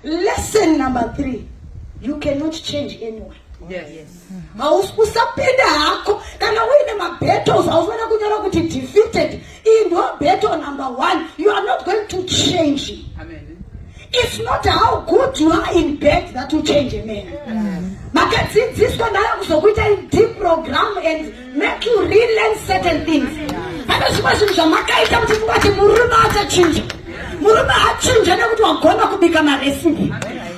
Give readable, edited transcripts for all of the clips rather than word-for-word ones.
Lesson number 3, you cannot change anyone. Hausi usapinde hako kana uine mabattles, haufanira kunyora kuti defeated. Iyi ndo battle number 1. You are not going to change him. Amen. It's not how good you are in bed that will change a man. Makadzidziswa nayo kuzokuita deprogram and make you relearn certain things. Pane zvimwe zvinhu zvamakaita kuti mungati murume achachinja. Murume achinja nekuti wagona kubika maresipi.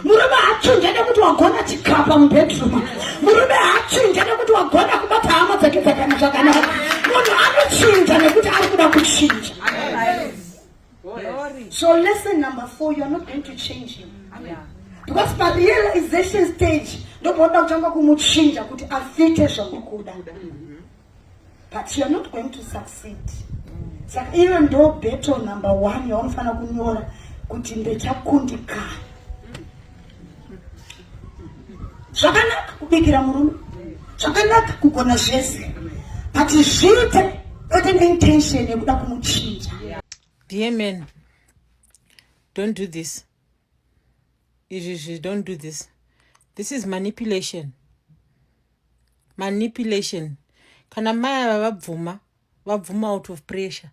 Murume achinja nekuti wagona chikapa mubedroom. Murume achinja nekuti wagona kubata hama dzake zvakanaka. Munhu anochinja nekuti ari kuda kuchinja. So lesson number 4, you are not going to change him. Because pa realization stage, ndopaoda kutanga kumuchinja kuti afite zvamukuda. But you are not going to succeed. Saka iyo ndo battle number 1 yaunofanira kunyora kuti ndechakundikana. Zvakanaka kubikira murume, zvakanaka kugona zvese, but zviite kwete neintention yekuda kumuchinja. Dear men, don't do this. Izvi, don't do this. This is manipulation. Manipulation. Kana mai ava vabvuma, vabvuma out of pressure.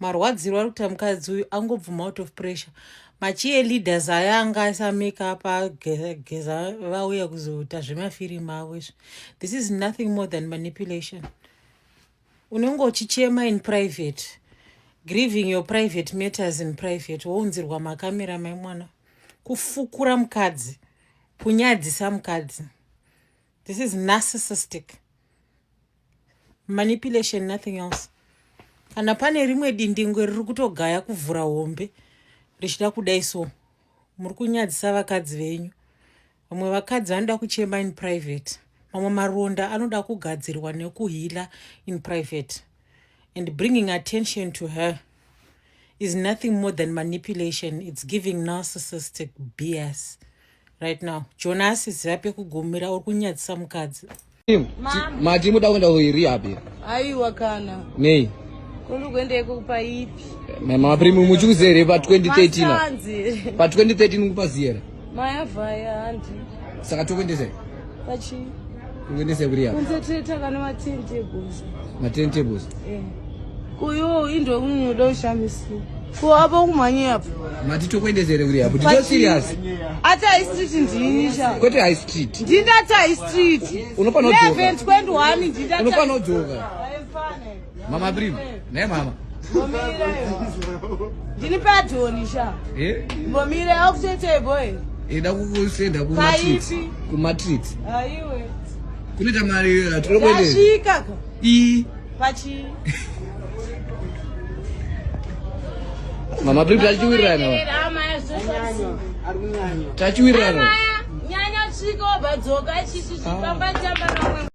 Marwadziro ari kuita mukadzi uyu angobvuma out of pressure. Machiye leaders aya anga aisa makeup ageza vauya kuzoita zvemafirimu avo izvi. This is nothing more than manipulation. Unenge uchichema in private, grieving your private matters in private, wounzirwa makamera mai mwana, kufukura mukadzi, kunyadzisa mukadzi. This is narcissistic manipulation, nothing else. Kana pane rimwe dindingwe riri kutogaya kuvhura hombe richida kudai, so muri kunyadzisa vakadzi venyu. Vamwe vakadzi vanoda kuchema in private, mamwe maronda anoda kugadzirwa nekuhila in private, and bringing attention to her is nothing more than manipulation. It's giving narcissistic BS right now. Jonas, ziva pekugumira, uri kunyadzisa mukadzi. Mati muda kuenda kurehab here? Aiwa kana. Nei? Kundi kuendeko paipi? Maprimi muchikuziva here pa2013? Masanzi. Pa2013 kupaziva here? Mayavhaya handi. Saka tokuendesai? Pachi. Tokuendesai kurehab. Kunze teta kana ma 10 tables. Ma 10 tables. Eh. Kuyo indo unoda kushamisira. Ko apo kumhanye apo. Mati tokuendesai here kurehab? Tito serious. Ati high street ndinisha. Kwete high street. Ndindati high street. Unofana kudzoka. 1121 ndindati. Unofana kudzoka. Mama Prim, naye mama. Ndini padhoni sha. Eh? Mbomire akutoitei boy. Ida kukusenda ku Matrix. Paipi? Ku Matrix. Aiwe. Kunoita mari tinokuendesa. Ndasvika ka. I Pachi. Mama Prim tachiwirirana. Tachiwirirana. Nyanya svika wobva dzoka chichi chifamba tamba namwe.